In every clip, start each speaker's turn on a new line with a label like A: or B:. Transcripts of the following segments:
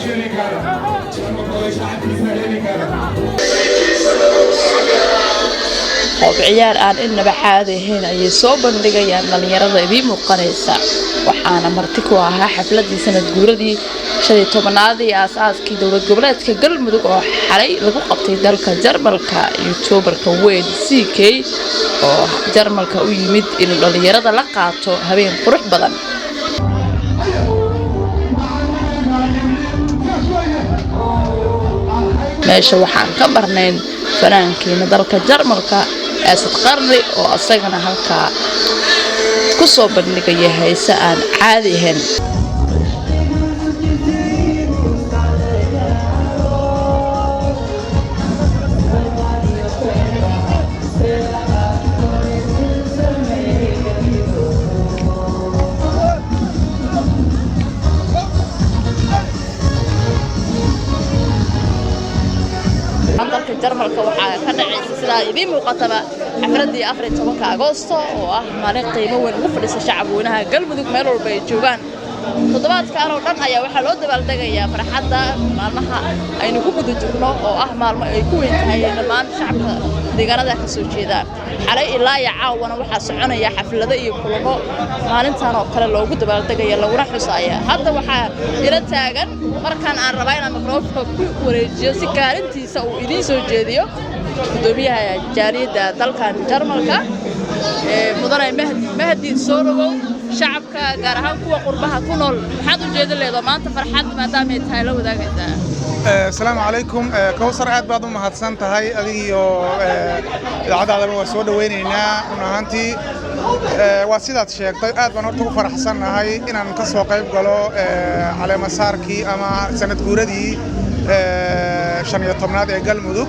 A: Heli kara, shacabkiisa heli kara.
B: Qoob ciyaar aan inaba caadi ahayn ayay soo bandhigayaan dhalinyarada idiin muuqanaysa. Waxaana marti ku ahaa xafladii sanad guuradii 15aad iyo aas-aaskii dowlad goboleedka Galmudug oo xalay lagu qabtay dalka Jarmalka, youtuberka weyn CK oo Jarmalka u yimid inuu dhalinyarada la qaato habeen qurux badan. Meesha waxaan ka barnayn fanaankiina dalka Jarmalka, Asad Qarni, oo asagana halkaa ku soo bandhigaya heese aan caadi ahayn. Dalka Jarmalka waxaa ka dhacaysa, sidaa idiin muuqataba, xafladii 14-ka Agoosto oo ah maalin qiimo weyn ugu fadhisa shacab weynaha Galmudug meel walba ay joogaan. Toddobaadkan oo dhan ayaa waxaa loo dabaaldegayaa farxadda maalmaha aynu ku guda jirno, oo ah maalmo ay ku weyn tahay dhammaan shacabka deegaanada ka soo jeeda. Xalay ilaa iyo caawana waxaa soconaya xaflado iyo kulamo maalintan oo kale loogu dabaaldegaya laguna xusaya. Hadda waxaa ila taagan, markaan aan rabaa inaan mikrofonka ku wareejiyo si kaalintiisa uu idiin soo jeediyo, gudoomiyaha jaaliyadda dalkan Jarmalka, mudane Mahdi. Mahdi, soo dhawow. Shacabka, gaar ahaan kuwa qurbaha ku nool, maxaad u jeedin leedo maanta farxad maadaamay tahay la wadaagaysaa?
C: Asalaamu calaykum Kowsar, aad baad u mahadsan tahay adig iyo idaacaddaadaba, waa soo dhowaynaynaa. Run ahaantii waa sidaad sheegtay, aad baan horta u faraxsannahay inaan ka soo qayb galo caleemasaarkii ama sanad guuradii 15aad ee Galmudug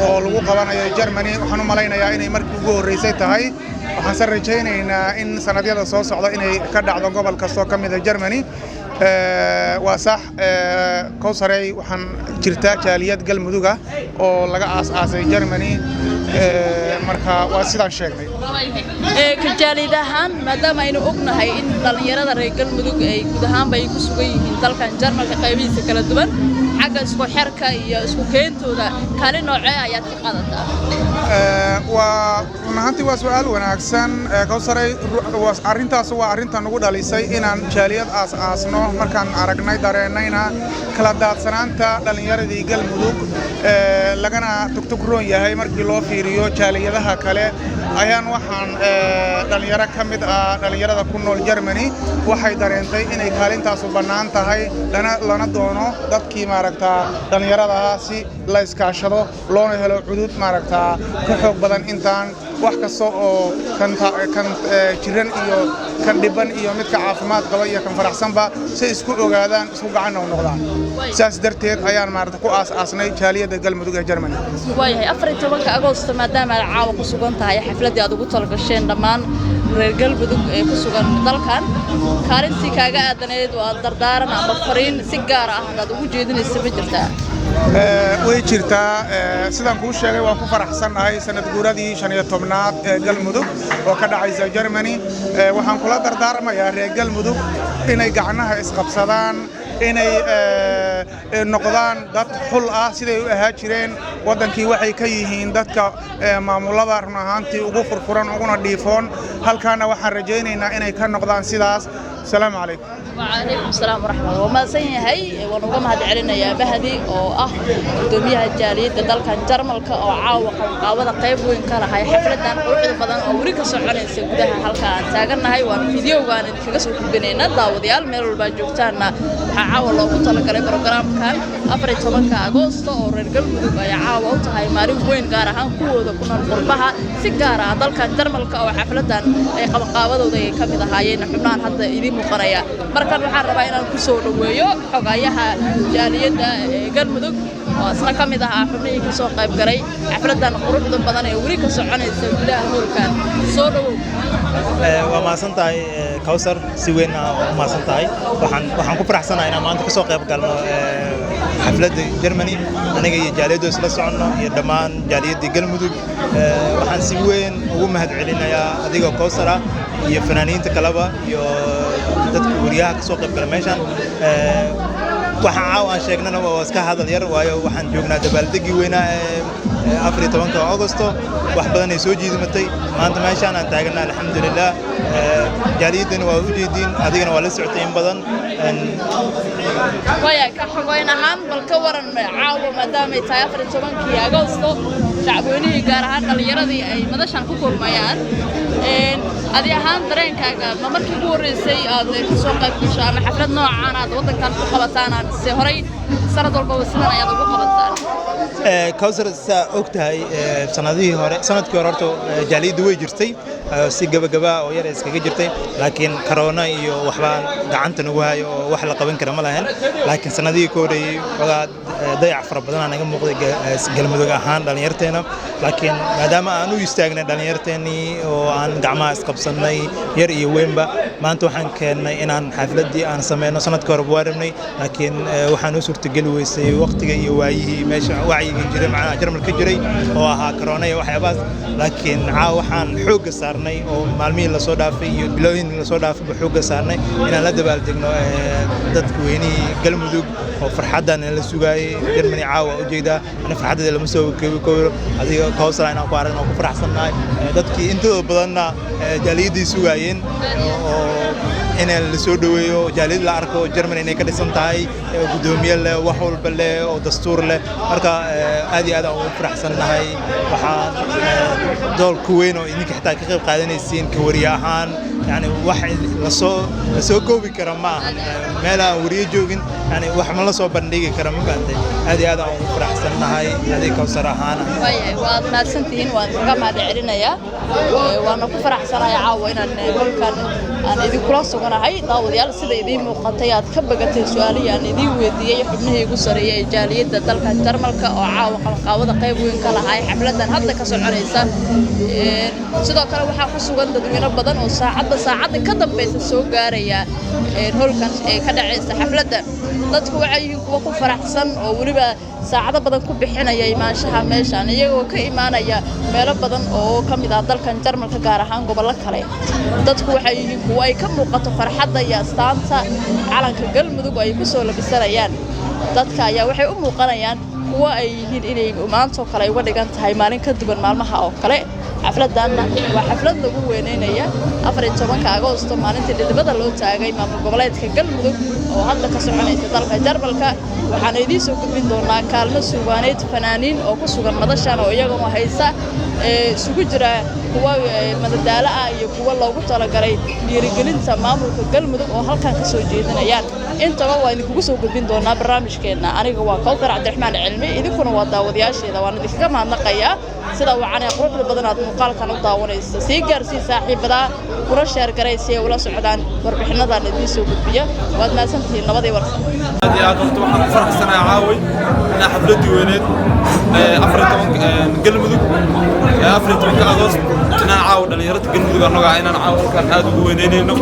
C: oo lagu qabanayo Germany. Waxaan u malaynayaa inay markii ugu horreysay tahay, waxaanse rajaynaynaa in sanadyada soo socda inay ka dhacdo gobol kastoo ka mida Germany. Waa sax Kowsarey, waxaan jirtaa jaaliyad Galmuduga oo laga aas-aasay Germany, marka waa sidaan sheegnay.
B: Ka jaaliyad ahaan, maadaama aynu ognahay in dhallinyarada reer Galmudug ay guud ahaanba ay ku sugan yihiin dalkan Jarmalka qaybihiisa kala duwan, xagga isku xerka iyo isku keentooda kaalin noocee ayaad ka qaadataa?
C: Waa run ahaantii waa su'aal wanaagsan, Kowsaray. Arrintaas waa arrinta nagu dhalisay inaan jaaliyad aas-aasno, markaan aragnay dareennayna kala daadsanaanta dhallinyaradii Galmudug, lagana tugtugroon yahay markii loo fiiriyo jaaliyadaha kale. Ayaan waxaan dhallinyaro ka mid ah dhallinyarada ku nool Germany waxay dareentay inay kaalintaasu bannaan tahay, lana doono dadkii maaragtaa dhallinyaradaha si la iskaashado loona helo cudud maaragtaa ka xoog badan intaan wax kasta oo kan jiran iyo kan dhiban iyo midka caafimaad qaba iyo kan faraxsanba si isku ogaadaan, isku gacanna u noqdaan. Saas darteed ayaan maaragta ku aas-aasnay jaaliyadda Galmudug ee Germany.
B: Waayahay, 14-ka Agoosto maadaama aad caawa ku sugan tahay xafladdii aad ugu talagasheen dhammaan reer Galmudug ee ku sugan dalkan, kaalintii kaaga aadanayd oo aad dardaaran ama fariin si gaar ah aad ugu jeedinaysa ma jirtaa?
C: Way jirtaa. Sidaan kuu sheegay, waan ku faraxsannahay sanad guuradii 15aad ee Galmudug oo ka dhacaysa Germany. Waxaan kula dardaarmayaa reer Galmudug inay gacnaha isqabsadaan, inay noqdaan dad xul ah siday u ahaa jireen. Waddankii waxay ka yihiin dadka maamulada run ahaantii ugu furfuran uguna dhiifoon. Halkaana waxaan rajaynaynaa inay ka noqdaan sidaas. Asalaamu calaykum.
B: Wacalaykum salaam waraxmat. Waa mahadsan yahay, waan uga mahad celinayaa Mahdi oo ah gudoomiyaha jaaliyadda dalkan Jarmalka oo caawa qabanqaabada qayb weyn ka lahay xafladan quruxda badan oo weli ka soconaysa gudaha halka aan taagannahay. Waan fideogaan idinkaga soo gudbinayna. Daawadayaal, meel walbaa joogtaanna, waxaa caawa loogu talagalay brograamkan 14-ka Agoosto oo reer Galmudug ay caawa u tahay maalin weyn, gaar ahaan kuwooda ku nool qurbaha, si gaar ah dalkan Jarmalka oo xafladan ay qabanqaabadooda ay ka mid ahaayeen xubnahan hadda idiin muuqanaya. Markan waxaan rabaa inaan ku soo dhoweeyo xogayaha jaaliyadda ee Galmudug oo isna ka mid ahaa xubnihii ka soo qayb galay xafladan quruxda badan ee weli ka soconaysa gudaha hoolkan. Soo dhowow.
D: Waa mahadsan tahay Kowsar, si weyn aa u mahadsan tahay. Waxaan ku faraxsanahay inaan maanta kasoo qayb galno xafladda Germany, aniga iyo jaaliyaddu isla soconno iyo dhammaan jaaliyaddii Galmudug. Waxaan si weyn ugu mahad celinayaa adigoo Kowsar ah iyo fanaaniinta kaleba iyo dadka wariyaha kasoo qayb gala meeshan. Waxaan caawa aan sheegnana waa iska hadal yar, waayo waxaan joognaa dabaaldegii weynaa ee 14-ka Augusto. Wax badan ay soo jiidimatay. Maanta meeshaan aan taaganaa, alxamdulilah. Jaaliyaddana waa u jeediin, adigana waa la socotay in badan.
B: Waya ka xogeyn ahaan, bal ka waran caawa, maadaamay tahay 14-kii Agoosto, shacabweynihii, gaar ahaan dhallinyaradii, ay madashan ku kulmayaan, adi ahaan dareenkaaga, ma markii ugu horreysay aad ka soo qayb gasho ama xaflad noocaan aad waddankan ku qabataan, mise horay sanad walbaba sidan ayaad ugu qabataan?
D: Kawsar, saa og tahay, sanadihii hore, sanadkii hore horta jaaliyaddu way jirtay, si gabagaba oo yar iskaga jirtay, laakiin corona iyo waxbaa gacanta nagu hayo oo wax la qaban kara ma lahayn. Laakiin sanadihii ka horreeyey xogaa dayac fara badanaa naga muuqday Galmudug ahaan dhallinyarteena. Laakiin maadaama aan u istaagnay dhallinyarteennii oo aan gacmaha isqabsannay, yar iyo weynba, maanta waxaan keennay inaan xafladdii aan sameyno. Sanadkii hore waa rabnay, laakiin waxaan u suurtageli weysay waqtiga iyo waayihii meesha wacyiga jiray, macnaha Jarmal ka jiray oo ahaa corona iyo waxyaabahaas. Laakiin caawa waxaan xoogga saarnay oo maalmihii lasoo dhaafay iyo bilooyin lasoo dhaafayba xoogga saarnay inaan la dabaaldegno dadka weynihii Galmudug oo farxaddan la sugaayay. Germany caawa ujeedaa, ani farxaddeeda lama soo koobi karo. Adiga Kawsar inaan ku aragno oo ku faraxsannahay. Dadkii intooda badanna jaaliyaddii sugaayeen oo in la soo dhoweeyo, jaaliyad la arko Germany inay ka dhisan tahay, guddoomiye leh, wax walba leh oo dastuur leh. Marka aad iyo aad aan ugu faraxsannahay. Waxaan doolka weyn oo idinka xitaa ka qayb qaadanaysiin ka wariye ahaan, yani wax lasoo koobi kara ma ahan. Meel aan wariye joogin, yani wax ma la soo bandhigi kara, ma fahantay? Aad iyo aad aan ugu faraxsannahay adiga Kawsar ahaan.
B: Waayahay, waad mahadsantihiin, waan kaga mahad celinayaa. Waana ku faraxsanahay caawa inaan holkan aan idinkula suganahay. Daawadayaal, sida idiin muuqatay, aad ka bagatay su-aalihii aan idiin weydiiyey xubnihii ugu sareeyay ee jaaliyadda dalka Jarmalka oo caawa qabanqaabada qayb weyn ka lahaa xafladan hadda ka soconaysa. Sidoo kale waxaa ku sugan dadweyne badan oo saacadba saacadda ka dambaysa soo gaaraya holkan ee ka dhacaysa xafladda. Dadku waxay yihiin kuwo ku faraxsan oo weliba saacado badan ku bixinaya imaanshaha meeshan, iyagoo ka imaanaya meelo badan oo ka mid ah dalkan Jarmalka, gaar ahaan gobollo kale. Dadku waxay yihiin kuwo ay ka muuqato farxadda iyo astaanta calanka Galmudug ay ku soo labisanayaan. Dadka ayaa waxay u muuqanayaan kuwo ay yihiin inay maantoo kale ay uga dhigan tahay maalin ka duwan maalmaha oo kale. Xafladanna waa xaflad lagu weyneynaya 14-ka Agoosto, maalintii dhidibada loo taagay maamul goboleedka Galmudug, oo hadda ka soconaysa dalka Jarmalka. Waxaana idiin soo gudbin doonaa kaalmo suugaaneed, fanaaniin oo ku sugan madashan oo iyaguna haysa isugu jira kuwa madadaalo ah iyo kuwa loogu talagalay dhiirigelinta maamulka Galmudug oo halkan ka soo jeedinayaan. Intaba waa idinkugu soo gudbin doonaa barnaamijkeenna. Aniga waa Kawtar Cabdiraxmaan Cilmi, idinkuna waa daawadayaasheeda. Waan idinkaga mahadnaqayaa sida wacanee quruxda badan aad muuqaalkan u daawanaysa. Sii gaarsii saaxiibadaa, kula share garay si ay ula socdaan warbixinadan idiin soo gudbiya. Waad mahadsantihiin nabadii warsan.
E: Aad iyo aad horta waxaan ku faraxsanahay caaway inaa xafladdii weyneed 14-ka Galmudug, 14-ka Agoost, inaan caawa dhallinyarada Galmudug annaga ah inaan caawa halkaan aad ugu weyneynayno,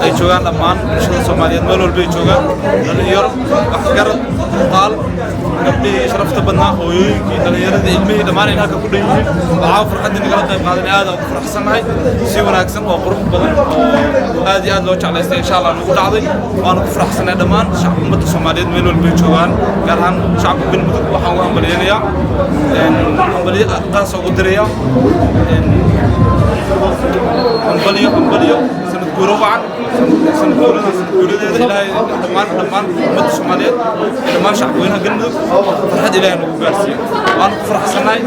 E: ay joogaan dhammaan bulshada Soomaaliyeed meel walba ay joogaan, dhallinyaro, waxgarad, muuqaal, gabdhihii sharafta badnaa, hooyooyinkii, dhallinyaradii, ilmihii, dhammaan in halka ku dhan yihiin oo caawa farxaddii nagala qayb qaadanay. Aad aan ugu faraxsannahay. Si wanaagsan oo qurux badan oo aad iyo aad loo jeclaystay insha Allah nagu dhacday. Waanu ku faraxsannahay. Dhammaan shacabka ummadda Soomaaliyeed meel walba ay joogaan, gaar ahaan shacabka Galmudug, waxaan ugu hambalyaynayaa, hambalyo qaas ugu dirayaa, hambalyo, hambalyo, sanad guuro wacan, sanad guurada sanad guuradeeda. Ilaahay dhammaan ummadda Soomaaliyeed iyo dhammaan shacabweynaha Galmudug farxad Ilaahay nagu gaarsiiyo. Waanu ku faraxsannahay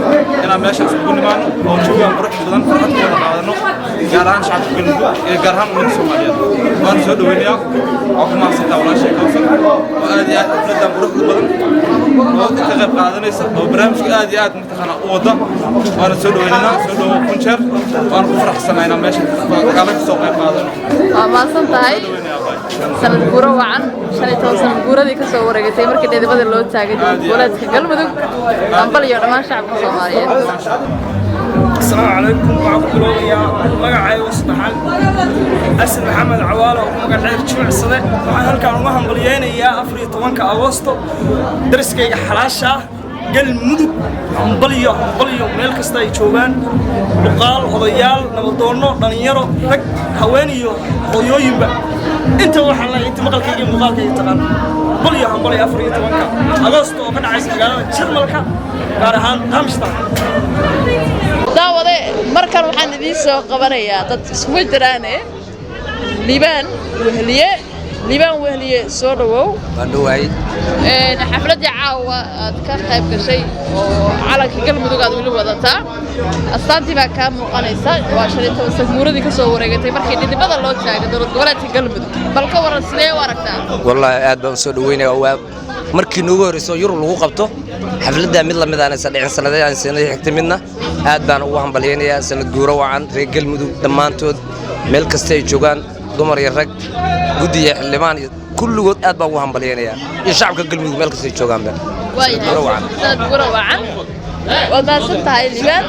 E: inaan meeshaas ugu nimaano oo jawigan qurux badan farxad ku wada qaadano, gaar ahaan shacabka Galmudug iyo gaar ahaan ummadda Soomaaliyeed. Waanu soo dhaweynayaa. Waa ku mahadsantaa walaashay Kawsar oo aad iyo aad xafladan quruxda badan oo ka qayb qaadanaysa oo barnaamijka aad iyo aad mataqaanaa u wada. Waana soo dhaweynaynaa. Soo dhawow kun jeer. Waanu ku faraxsanahay inaan meesha kala kasoo qayb qaadano.
B: Waa mahadsan tahay. Sanad guuro wacan, 15 sanad guuradii ka soo wareegatay markii dhidibada loo taagay dowlad goboleedka Galmudug. Hambal iyo dhammaan shacabka Soomaaliyeed.
F: Asalaamu calaykum. Waxaan ku bilowgayaa magacayga saddexaad, Xasan Maxamed Cawaalo oo ku magac dheer Jimicsade. Waxaan halkaan uga hambalyeynayaa 14-ka Agoosto dariskayga xalaasha ah. Galmudug hambalyo, hambalyo, meel kasta ay joogaan, cuqaal, odayaal, nabadoonno, dhallinyaro, rag, haween iyo hooyooyinba. Inta waxaan leeyahay, inta maqalkayga iyo muuqaalkayga taqaan, hambalyo, hambalyo, 14-ka Agoosto oo ka dhacaysa magaalada Jarmalka, gaar ahaan Darmstadt.
B: Daawade, markan waxaan idiin soo qabanayaa dad iskugu jiraane Liibaan Wehliye. Liibaan Wehliye, soo dhowow.
G: Waan dhowahay.
B: Xafladdii caawa aad ka qayb gashay oo calanka Galmudug aad weli wadataa, astaantii baa kaa muuqanaysa. Waa 15 sanguuradii ka soo wareegatay markii dhidibada loo taagay dowlad goboleedka Galmudug. Bal ka waran, sidee u aragtaa?
G: Wallaahi aad baan u soo dhoweynaya. Waa markii noogu horreyso Yurub lagu qabto xafladdaa mid lamid aan isa dhicin sanadee aan sanadii xigtay midna. Aad baan ugu hambalyaynayaa. Sanad guuro wacan reer Galmudug dhammaantood, meel kasta ay joogaan, dumar iyo rag, guddi iyo xildhibaan iyo kulligood, aad baan ugu hambalyaynayaa, iyo shacabka Galmudug meel kasta ay joogaanba. Guuro wacan.
B: Sanad guuro wacan. Waad mahadsan tahay, Liibaan.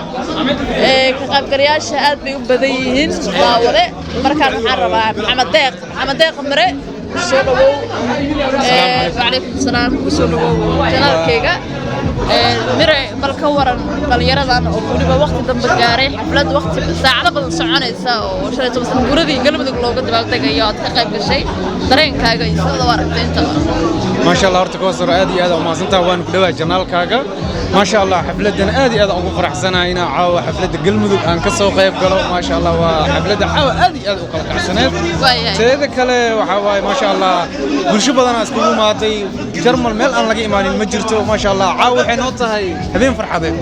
B: Ka qaybgalayaasha aad bay u badan yihiin. Daawade, markaan waxaan rabaa Maxamed Deeq, Maxamed Deeq Mire, soo dhawow. Wacalaykum salaam. Ku soo dhawow channelkayga. Mire, bal ka waran dhallinyaradan oo weliba waqti dambe gaaray xaflad waqti saacado badan soconaysa oo 15 sano guuradii Galmudug looga dabaaldegayo aad ka qayb gashay, dareenkaaga iyo sida u aragtay intaba?
H: Maasha Allah. Horta Kowsar, aad iyo aad u mahadsantaha, waan ku dhawahay channelkaaga. Maasha Allah, xafladan aad iyo aad ugu faraxsanahay inaan caawa xafladda Galmudug aan ka soo qayb galo. Maasha Allah, waa xafladda caawa aad iyo aad u kala kacsaneed. Teeda kale waxaa waaye, maasha Allah, bulsho badanaa iskugu imaatay. Jarmal meel aan laga imaanin ma jirto. Maasha Allah, caawa waxay noo tahay habeen farxadeed,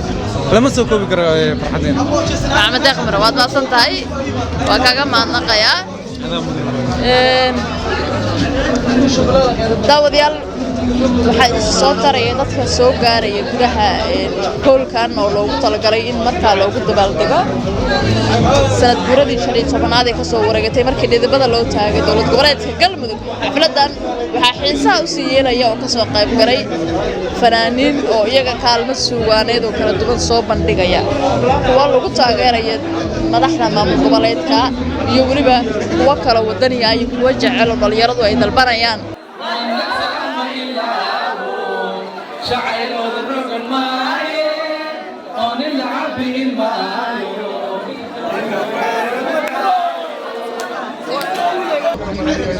H: lama soo koobi karo farxadeena.
B: Maxamed Deeq Mire, waad mahadsan tahay, waa kaaga mahadnaqayaa. Daawadayaal, waxaa is soo taraya dadka soo gaaraya gudaha hoolkan oo loogu talagalay in markaa loogu dabaaldego sanad guuradii 15aad ee kasoo wareegatay markii dhidibada loo taagay dowlad goboleedka Galmudug. Xafladan waxaa xiisaha usii yeelaya oo kasoo qayb galay fanaaniin oo iyaga kaalmo suugaaneed oo kala duwan soo bandhigaya, kuwa lagu taageeraya madaxda maamul goboleedka iyo weliba kuwo kale wadaniya iyo kuwo jecel oo dhallinyaradu ay dalbanayaan.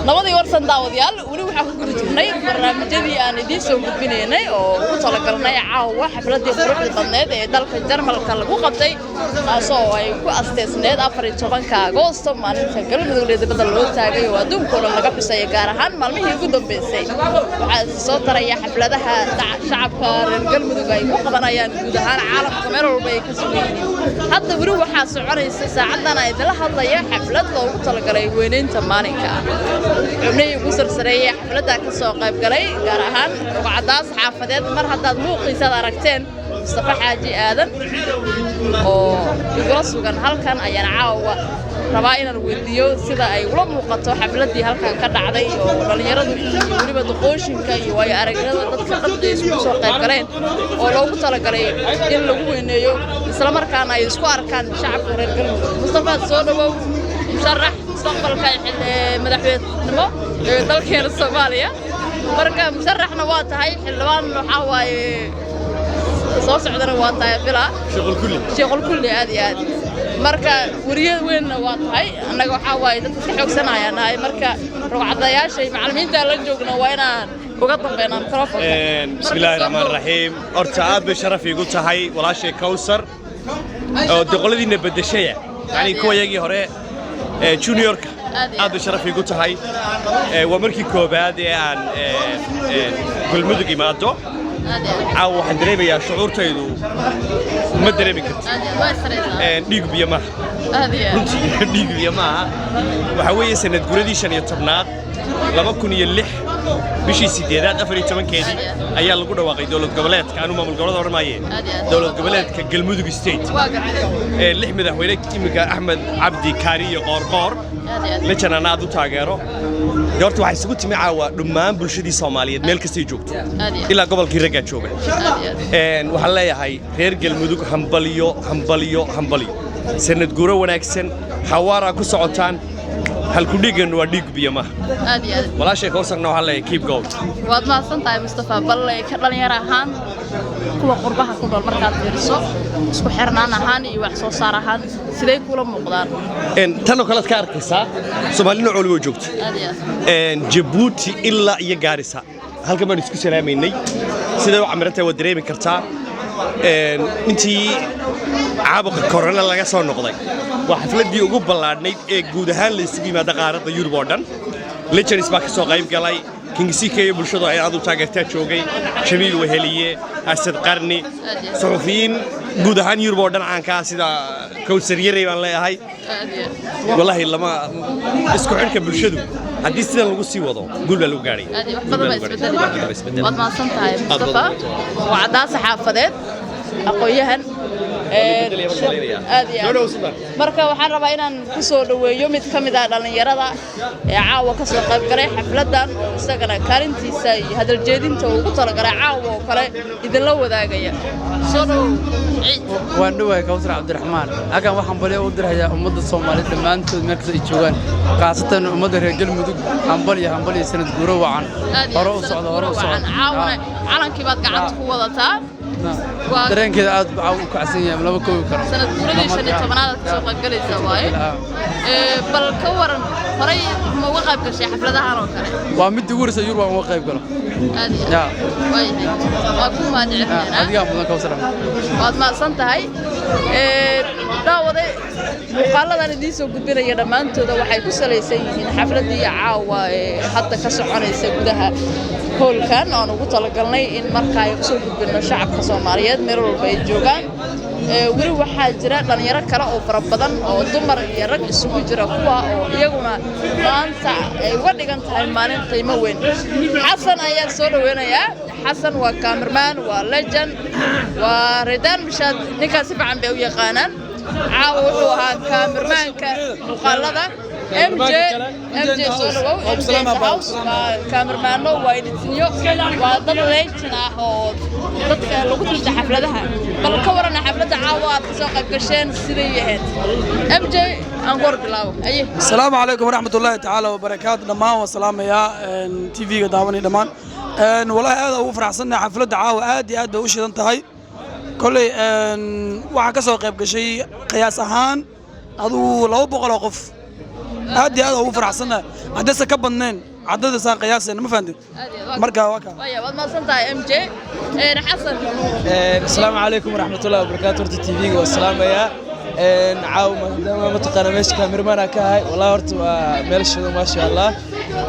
B: Nabadii warsan, daawadayaal, weli waxaan ku guda jirnay barnaamijyadii aan idiin soo gudbinaynay oo ugu talagalnay caawa xafladii quruxda badneed ee dalka Jarmalka lagu qabtay, taasoo ay ku asteysneed 14-ka Agoosto, maalinta Galmudug dibadda loo taagay oo adduunka oo dhan laga xusaya, gaar ahaan maalmihii ugu dambeysay. Waxaa soo taraya xafladaha shacabka reer Galmudug ay ku qabanayaan guud ahaan caalamka meel walba ay ka sugan yihiin. Hadda weli waxaa soconaysa saacadan ay idinla hadlaya xaflad loogu talagalay weyneynta maalinka. Xubnihii ugu sarsareeyay xafladda ka soo qayb galay, gaar ahaan rugcadaas xaafadeed, mar haddaad muuqiisaad aragteen, Mustafa Xaaji Aadan oo igula sugan halkan ayaan caawa rabaa inaan weydiiyo sida ay ula muuqato xafladdii halkan ka dhacday oo dhallinyaradu iyo weliba duqooshinka iyo waayo aragnimada dadka dhabta isugu soo qayb galeen oo loogu talagalay in lagu weyneeyo islamarkaana ay isku arkaan shacabka reer Galmudug. Mustafa, soo dhawow. Musharax mustaqbalka madaxweynenimo ee dalkeena Soomaaliya, marka musharaxna waa tahay, xildhibaan waxaa waaye soo socdana waa tahay, bila sheekhul kulli, aad iyo aad. Marka weriye weynna waa tahay. Annaga waxaa waaye dadka iska xoogsanayaan nahay, marka rugcadayaasha iyo macallimiinta la joogna waa inaan uga dambeynaa microfonka.
I: Bismillaahi raxmaan raxiim. Horta aad bay sharaf iigu tahay, walaashay Kowsar, oo doqoladiina beddeshaya, yacni kuwa yagii hore ee juniorka. Aad bay sharaf iigu tahay. Waa markii koobaad ee aan Galmudug imaado. Caawa waxaan dareemayaa shucuurtaydu ma dareemi karto. Dhiig biyo maaha, runtii dhiig biyo maaha. Waxaa weeye sanad guradii 15aad, 2006 bishii sideedaad 14-keedii ayaa lagu dhawaaqay dowlad goboleedka, anu maamul goboleed odhan maaye, dowlad goboleedka Galmudug State. Lix madaxweyne iminka, Axmed Cabdi Kaariyo Qoorqoor, lejanana aad u taageero. Dee horta waxaa isugu timi caawa dhammaan bulshadii Soomaaliyeed meel kastay joogto, ilaa gobolkii raggaa jooga. Waxaan leeyahay reer Galmudug hambalyo, hambalyo, hambalyo, sanad guuro wanaagsan. Xawaaraa ku socotaan, halkudhiiggannu waa dhiig biyo maaha.
B: Aad iyo aad.
I: Walaashay Kowsarna waxaan leeyahay keep going.
B: Waad mahadsan tahay, Mustafa. Bal ka dhalinyaro ahaan Kuwa qurbaha ku nool markaad fiiriso, isku xirnaan ahaan iyo wax soo saar ahaan, sidee kula muuqdaan?
I: Tan oo kale aad ka arkaysaa, Soomaali nooc waliba joogta.
B: Aad iyo aad.
I: Jabuuti ilaa iyo Gaarisa halkan baan isku salaamaynay. Siday u camirantahay waad dareemi kartaa. Intii caabuqa korona laga soo noqday, waa xafladdii ugu ballaadhnayd ee guud ahaan la isugu yimaada qaaradda Yurub oo dhan. Legends baa ka soo qayb galay, King CK iyo bulshadu ay aad u taageertaa joogay, Jamiil Weheliye, Asad Qarni, suxufiyiin guud ahaan Yurub oo dhan caanka ah sida Kowsar Yarey baan leeyahay.
B: Aad iyo aad.
I: Wallaahi lama isku xidhka bulshadu haddii sidan lagu sii wado, guul baa lagu gaadhay.
B: Aad iyo wax badan baa isbedeli. Waad mahadsan tahay, Mustafa. Waa caddaa saxaafadeed, aqoon-yahan aad iyo aad. Marka waxaan rabaa inaan ku soo dhoweeyo mid ka mid ah dhallinyarada ee caawa ka soo qayb galay xafladdan, oo isagana kaalintiisa iyo hadaljeedinta uu ugu talagalay caawa oo kale idinla wadaagaya. Soo dhowow, Ciid.
H: Waan dhowahay, Kawsar Cabdiraxmaan. Halkan waxaan balyo u dirhayaa ummadda Soomaaliyeed dhammaantood meel kasta ay joogaan, khaasatan ummadda reer Galmudug. Hambalyo, hambalyo, sanad guuro wacan.
B: Aad iyo
H: hore
B: aad,
H: u
B: sanad
H: socda, hore
B: guuro
H: u socda.
B: wacan. Caawana calankii baad gacanta ku wadataa.
H: Dareenkeeda aad baa u kacsan yahay, lama koobi karo.
B: Sanad guuradii 15aad aad kasoo qayb galaysaa waaye. Bal ka waran, horay ma uga qayb gashay xafladahan oo kale?
H: Waa mid ugu horreysa Yurub aan uga qayb galo.
B: Aad iyo aad. Waayahay, waa ku mahadcelinaynaa.
H: Adigaa mudan, Kawsar.
B: Waad mahadsan tahay. Daawaday, muuqaaladan idiin soo gudbinaya dhammaantooda waxay ku salaysan yihiin xafladdii caawa ee hadda ka soconaysa gudaha hoolkan oon ugu talagalnay in marka ay usoo gudbino shacabka Soomaaliyeed meel walba ay joogaan. Weli waxaa jira dhalinyaro kale oo fara badan oo dumar iyo rag isugu jira, kuwa oo iyaguna maanta ay uga dhigan tahay maalin qiimo weyn. Xasan ayaan soo dhaweynayaa. Xasan waa cameraman, waa legend, waa Redaan Mishaad. Ninkaas si fiican bay u yaqaanaan. Caawa wuxuu ahaa cameramanka muuqaalada. MJ, MJ, soo dhawow. MJ in the house. Waa cameramaano, waa editinyo, waa dad legend ah oo dadka lagu tilta xafladaha. Bal ka warana xafladda caawa aad ka soo qayb gasheen, siday ahayd? MJ aan ku hor bilaabo aye.
F: Asalaamu calaykum waraxmat ullaahi tacaala wabarakaatu. Dhammaan waan salaamayaa TV-ga daawanay dhammaan. Walaahi aad ugu faraxsannahay xafladda caawa, aad iyo aad bay u shidan tahay. Kolley waxaa ka soo qayb gashay qiyaas ahaan adugu 200 oo qof. Aad iyo aad ugu faraxsannahay, haddaysan ka badnayn caddadaasaan qiyaasayna, ma fahantin? Marka waa kaa.
B: Waya, waad mahadsan tahay, MJ. Xasan.
J: Asalaamu calaykum waraxmatullahi wabarakaatu. Horta TV-ga waa salaamayaa. Caawa maadaama mataqaana meesha cameraman ka ahay, wallahi horta waa meel shido, maasha Allah.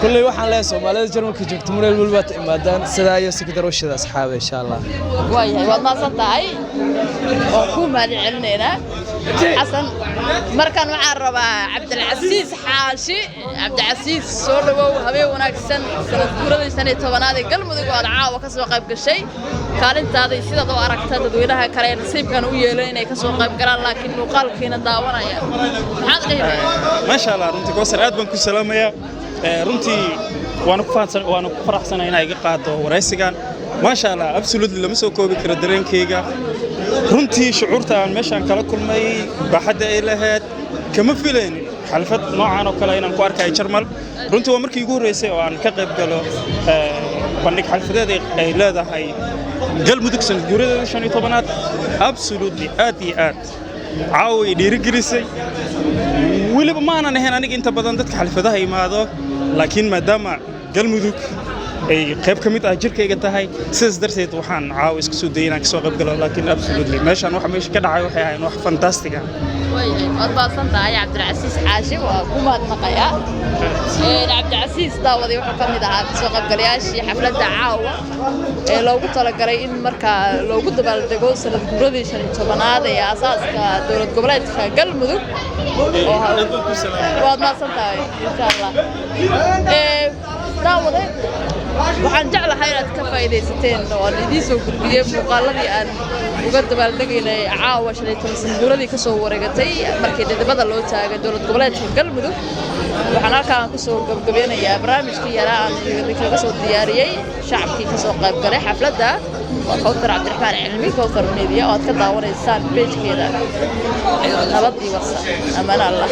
J: Kulley waxaan leeyahay Soomaalida Jarmalka joogta meel waliba ta imaadaan, sidaa iyo si kadar u shida asxaaba, insha Allah.
B: Waayahay, waad mahadsan tahay, waan kuu mahad celinaynaa, Xasan. Markan waxaan rabaa Cabdilcasiis Xaashi. Cabdilcasiis, soo dhawow, habeen wanaagsan. Sanad guuradii 15aad ee Galmudug oo aad caawa ka soo qayb gashay, kaalintaada iyo sidaad u aragta dadweynaha kale ee nasiibkan u yeelan inay ka soo qayb galaan laakiin muuqaalkiina daawanaya, maxaad dhihi lahayd?
K: Maasha Allah, runtii Kowsar aad baan ku salaamayaa. Runtii waana ku faraxsanahay inay iga qaado waraysigan. Maasha Allah, absolutely lama soo koobi karo dareenkayga. Runtii shucuurta aan meeshaan kala kulmay, baaxadda ay lahayd, kama filaynin xalfad noocan oo kale inaan ku arkayo Jarmal. Runtii waa markii ugu horreysay oo aan ka qayb galo bandhig xalfadeed ay leedahay Galmudug sanad guuradeeda 15aad. Absolutely aad iyo aad caawa ay dhiirigelisay. Weliba ma aanan ahayn aniga inta badan dadka xalfadaha imaado, laakiin maadaama Galmudug ay qayb ka mid ah jirkayga tahay, sidaas darteed waxaan caawa isku soo dayay inaan kasoo qayb galo. Laakiin absolutely meeshaan waxa meesha ka dhacay waxay ahayn wax fantastic ah.
B: Waayahay, waad mahadsan tahay, Cabdilcasiis Xaashi, waa ku mahadnaqayaa. Cabdilcasiis, daawaday, wuxuu ka mid ahaa kasoo qaybgalayaashii xafladda caawa ee loogu talagalay in markaa loogu dabaaldego sanad guuradii 15aad ee aasaaska dowlad goboleedka Galmudug. Waad mahadsan tahay, insha Allah. Daawade, waxaan jeclahay inaad ka faa'iidaysateen oo aan idiin soo gudbiyey muuqaaladii aan uga dabaaldegaynay caawa 15 sana guuradii ka soo wareegatay markii dhidibada loo taagay dowlad goboleedka Galmudug. Waxaan halkaan kusoo gabgabeynayaa barnaamijkii yaraa aan idinkaga soo diyaariyey shacabkii ka soo qayb galay xafladda. Waa Kowtar Cabdiraxmaan Cilmi, Kowtar Media, oo aad ka daawanaysaan page-keeda. Nabad iyo warsa, amaan Allah.